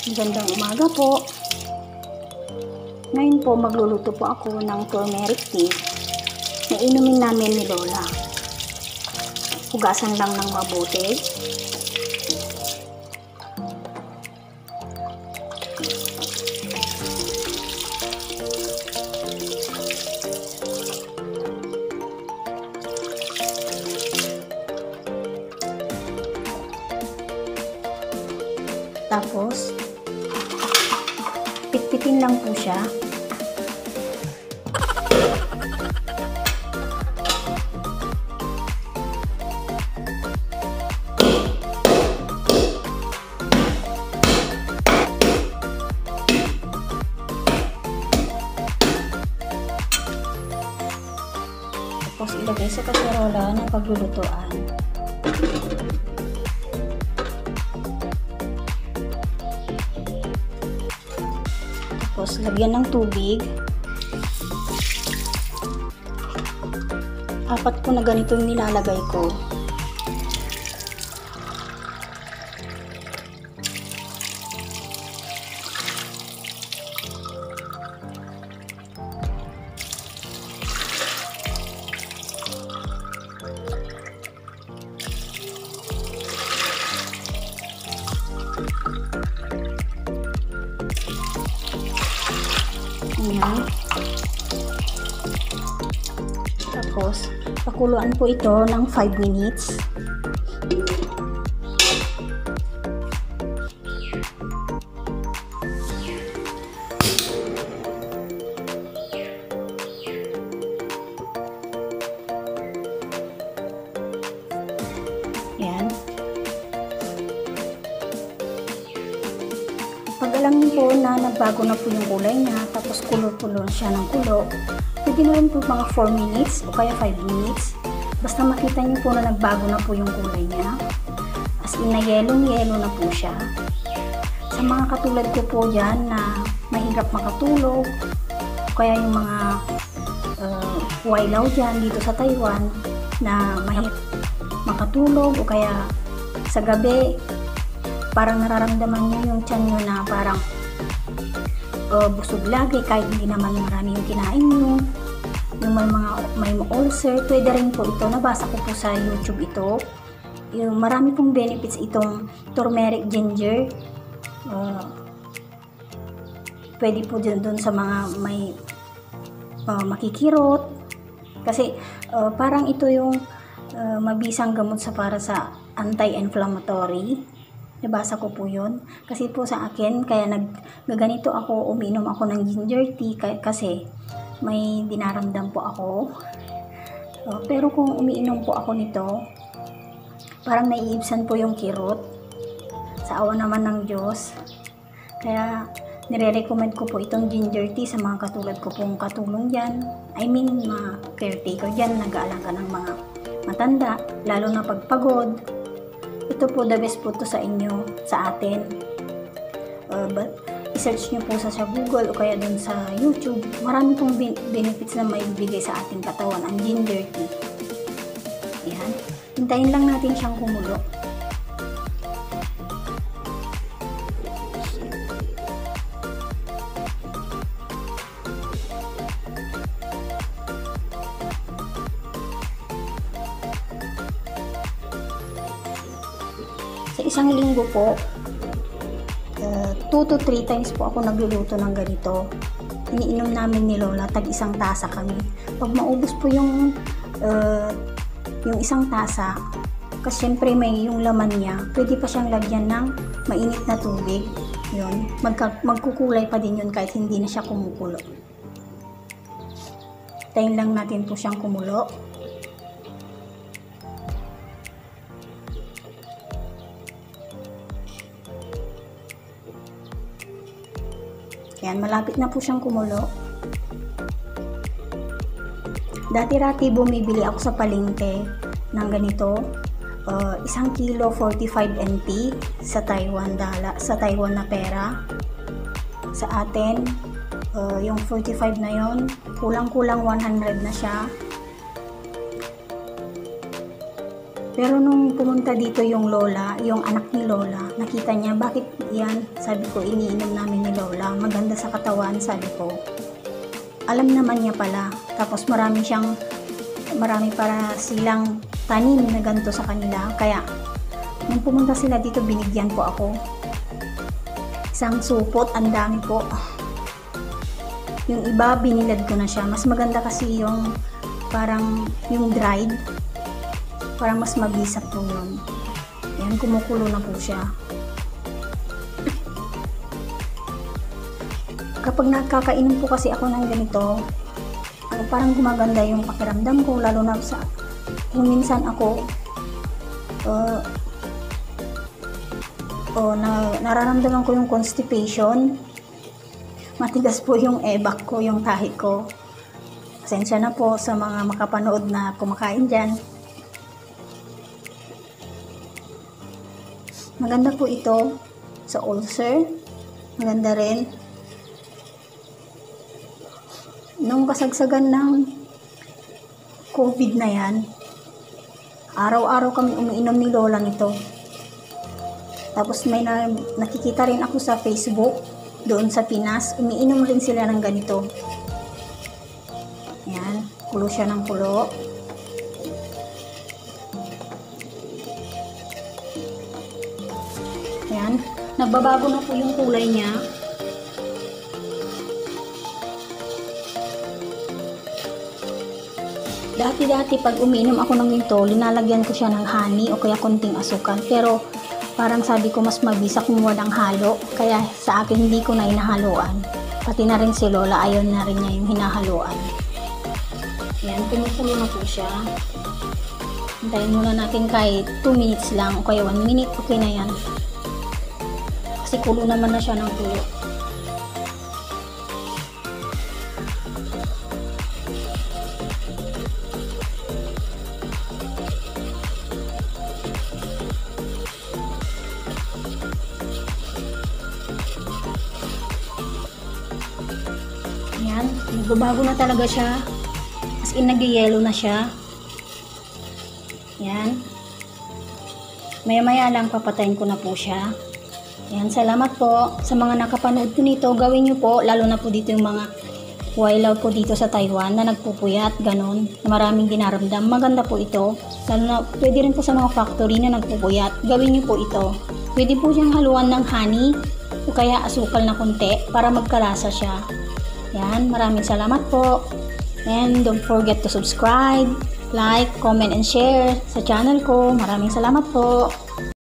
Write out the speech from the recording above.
Magandang umaga po. Ngayon po magluluto po ako ng turmeric tea na inumin namin ni Lola. Hugasan lang ng mabuti. Tapos, pitpitin lang po siya. Tapos, ilagay sa kaserola ng paglulutuan. Tapos, lagyan ng tubig. 4 po na ganito yung nilalagay ko. Ayan. Tapos, pakuluan po ito ng 5 minutes. Ayan. Pag alam niyo po na nagbago na po yung kulay niya, tapos kulo-kulo siya ng kulo, pwede na rin po mga 4 minutes o kaya 5 minutes. Basta makita niyo po na nagbago na po yung kulay niya. As in na yellow-yellow na po siya. Sa mga katulad ko po dyan na mahirap makatulog, o kaya yung mga wailaw dyan dito sa Taiwan na mahirap makatulog, o kaya sa gabi parang nararamdaman niyo yung tiyan niyo na parang busog lagi kahit hindi naman marami yung kinain niyo, yung may ulcer, pwede rin po ito. Nabasa ko po sa YouTube ito. Yung marami pong benefits itong turmeric ginger. Pwede po dun sa mga may makikirot. Kasi parang ito yung mabisang gamot para sa anti-inflammatory. Nabasa ko po yun. Kasi po sa akin, kaya nagaganito ako, uminom ako ng ginger tea kasi may dinaramdam po ako. Pero kung umiinom po ako nito, parang naiibsan po yung kirot. Sa awa naman ng Diyos. Kaya nire-recommend ko po itong ginger tea sa mga katulad ko pong katulong dyan. I mean, mga caretaker dyan, nag-aalaga ng mga matanda, lalo na pagpagod. Ito po, the best po to sa inyo, sa atin. But i-search nyo po sa Google o kaya dun sa YouTube. Marami pong benefits na may bigay sa ating katawan, ang ginger tea. Ayan. Hintayin lang natin siyang kumulo. Sa isang linggo po, 2 to 3 times po ako nagluluto ng ganito. Iniinom namin ni Lola, tag 1 tasa kami. Pag maubos po yung 1 tasa, kasi syempre may yung laman niya, pwede pa siyang lagyan ng mainit na tubig. Yun, magkukulay pa din yun kahit hindi na siya kumukulo. Tayin lang natin po siyang kumulo. Yan, malapit na po siyang kumulo. Dati-rati bumibili ako sa palengke ng ganito. 1 kilo 45 NT sa Taiwan na pera. Sa atin, yung 45 na yon, kulang-kulang 100 na siya. Pero nung pumunta dito yung lola, yung anak ni lola, nakita niya, bakit yan? Sabi ko, iniinom namin ni lola. Maganda sa katawan, sabi ko. Alam naman niya pala. Tapos marami para silang tanim na ganito sa kanila. Kaya, nung pumunta sila dito, binigyan po ako. Isang supot, ang dami po. Yung iba, binilad ko na siya. Mas maganda kasi yung parang yung dried. Parang mas mabisa po yun. Yan, kumukulo na po siya. Kapag nakakainom po kasi ako ng ganito, parang gumaganda yung pakiramdam ko, lalo na sa kung minsan ako nararamdaman ko yung constipation. Matigas po yung ebak ko, yung tahi ko. Pasensya na po sa mga makapanood na kumakain dyan. Maganda po ito sa ulcer. Maganda rin. Nung kasagsagan ng COVID na yan, araw-araw kami umiinom ni lola nito. Tapos may nakikita rin ako sa Facebook, doon sa Pinas, umiinom rin sila ng ganito. Yan, kulo siya ng kulo. Yan, nagbabago na po yung kulay niya. Dati pag umiinom ako ng ito, linalagyan ko siya ng honey o kaya konting asukal. Pero parang sabi ko mas mabisa kung walang halo. Kaya sa akin hindi ko na inahaluan. Pati na rin si lola, ayaw na rin niya yung hinahaluan. Yan, kumukulo na po siya. Hintayin muna natin kahit 2 minutes lang o kaya 1 minute, okay na yan. Kasi kulo naman na siya ng kulo. Yan, nagbabago na talaga siya. As in, nag-yellow na siya. Yan. Maya-maya lang papatayin ko na po siya. Yan, salamat po sa mga nakapanood ko nito. Gawin nyo po, lalo na po dito yung mga wild po dito sa Taiwan na nagpupuyat, ganon, na maraming dinaramdam. Maganda po ito. Lalo na, pwede rin po sa mga factory na nagpupuyat. Gawin nyo po ito. Pwede po siyang haluan ng honey o kaya asukal na konti para magkalasa siya. Yan, maraming salamat po. And don't forget to subscribe, like, comment, and share sa channel ko. Maraming salamat po.